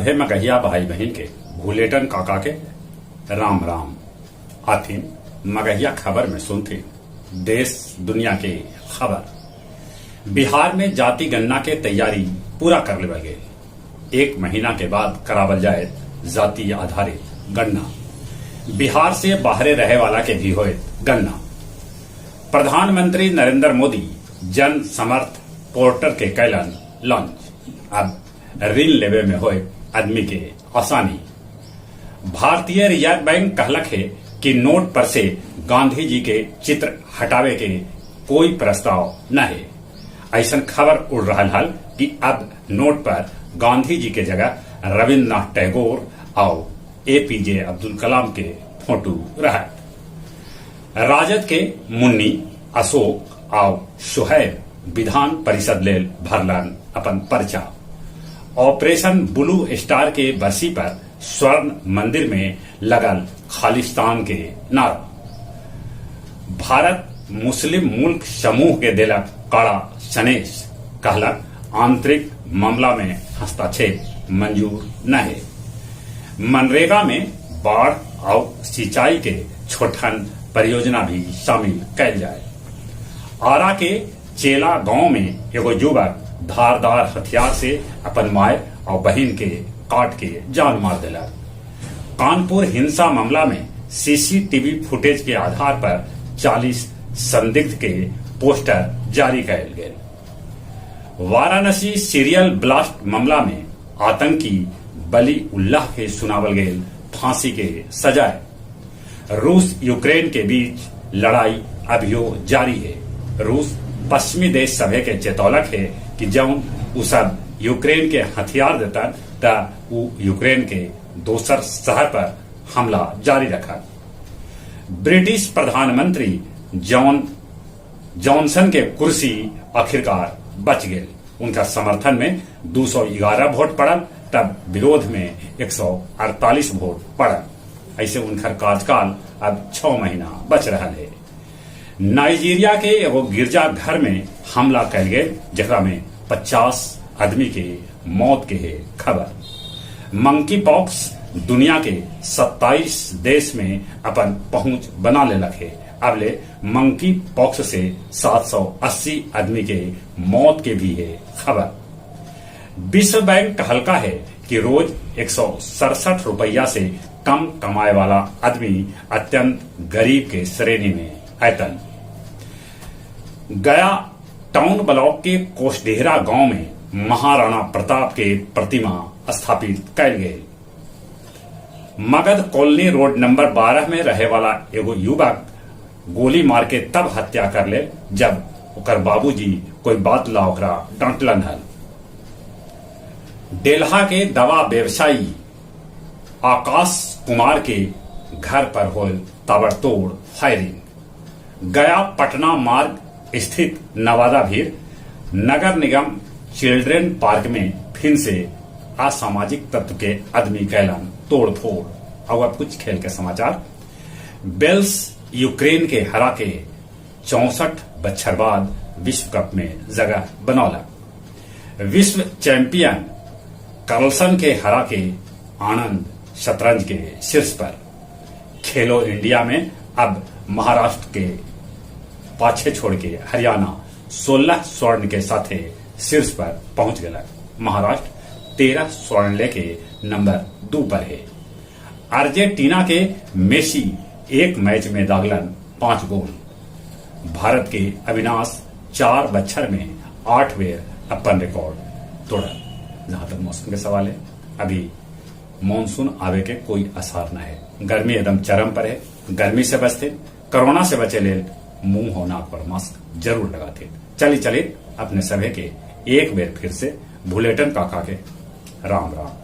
हे मगहिया भाई बहिन के भूलेटन काका के राम राम। आथिन मगहिया खबर में सुनथिन देश दुनिया के खबर। बिहार में जाति गणना के तैयारी पूरा कर लेवल गेल। एक महीना के बाद करावल जायत जाति आधारित गणना। बिहार से बाहरे रहे वाला के भी होयत गणना। प्रधानमंत्री नरेंद्र मोदी जन समर्थ पोर्टल के कैलन लॉन्च। अब ऋण लेवे में होयत आदमी के आसानी। भारतीय रिजर्व बैंक कहलक हे कि नोट पर से गांधी जी के चित्र हटावे के कोई प्रस्ताव न हे। ऐसन खबर उड़ रहल हल कि अब नोट पर गांधी जी के जगह रविन्द्रनाथ टैगोर आउ एपीजे अब्दुल कलाम के फोटू रहत। राजद के मुन्नी, अशोक आउ सोहैब विधान परिषद लेल भरलन अपन पर्चा। ऑपरेशन ब्लू स्टार के बरसी पर स्वर्ण मंदिर में लगल खालिस्तान के नारा। भारत मुस्लिम मुल्क समूह के देलक कड़ा सनेस, कहलक आंतरिक मामला में हस्तक्षेप मंजूर न हे। मनरेगा में बाढ़ आउ सिंचाई के छोटहन परियोजना भी शामिल कैल जाय। आरा के चेला गांव में एगो युवक धारदार हथियार से अपन माय आउ बहिन के काट के जान मार देलक। कानपुर हिंसा मामला में सीसीटीवी फुटेज के आधार पर 40 संदिग्ध के पोस्टर जारी कयल गेल। वाराणसी सीरियल ब्लास्ट मामला में आतंकी बली उल्लाह के सुनावल गेल फांसी के सजाय। रूस यूक्रेन के बीच लड़ाई अभियो जारी है। रूस पश्चिमी देश सभे के चेतौलक है कि जौन उ सब यूक्रेन के हथियार देतन त उ यूक्रेन के दोसर शहर पर हमला जारी रखत। ब्रिटिश प्रधानमंत्री जॉन जॉनसन के कुर्सी आखिरकार बच गेल। उनका समर्थन में 211 वोट पड़ल तब विरोध में 148 वोट पड़ल। ऐसे उनकर कार्यकाल अब 6 महीना बच रहा है। नाइजीरिया के एगो गिरजा घर में हमला कैल गेल, जेकरा में 50 आदमी के मौत के है खबर। मंकी पॉक्स दुनिया के 27 देश में अपन पहुंच बना लेलक है। अब ले मंकी पॉक्स से 780 आदमी के मौत के भी है खबर। विश्व बैंक कहलका है कि रोज 167 रुपया से कम कमाए वाला आदमी अत्यंत गरीब के श्रेणी में आयतन। गया टाउन ब्लॉक के कोसडेहरा गांव में महाराणा प्रताप के प्रतिमा स्थापित कैल गेल। मगध कॉलोनी रोड नंबर 12 में रहे वाला एगो युवक गोली मार के तब हत्या कर ले जब ओकर बाबूजी कोई बात ला ओकरा डांटलन हल। डेल्हा के दवा व्यवसायी आकाश कुमार के घर पर होल ताबड़तोड़ फायरिंग। गया पटना मार्ग स्थित नवादा भीर नगर निगम चिल्ड्रेन पार्क में फिर से असामाजिक तत्व के आदमी कैलन तोड़फोड़। और अब कुछ खेल के समाचार। बेल्स यूक्रेन के हरा के 64 बच्छर बाद विश्व कप में जगह बनौलक। विश्व चैंपियन कार्लसन के हरा के आनंद शतरंज के शीर्ष पर। खेलो इंडिया में अब महाराष्ट्र के पाछे छोड़ के हरियाणा 16 स्वर्ण के साथे शीर्ष पर पहुंच गया। महाराष्ट्र 13 स्वर्ण लेके नंबर 2 पर है। अर्जेंटीना के मेसी एक मैच में दागलन 5 गोल। भारत के अविनाश 4 बच्छर में 8 बेर अपन रिकॉर्ड तोड़ा। जहां तक मौसम के सवाल है, अभी मानसून आवे के कोई आसार न है। गर्मी एकदम चरम पर है। गर्मी से बचते, कोरोना से बचे लेल मुंह और नाक पर मास्क जरूर लगाते। चली चली अपने सभे के एक बेर फिर से भुलेटन काका के राम राम।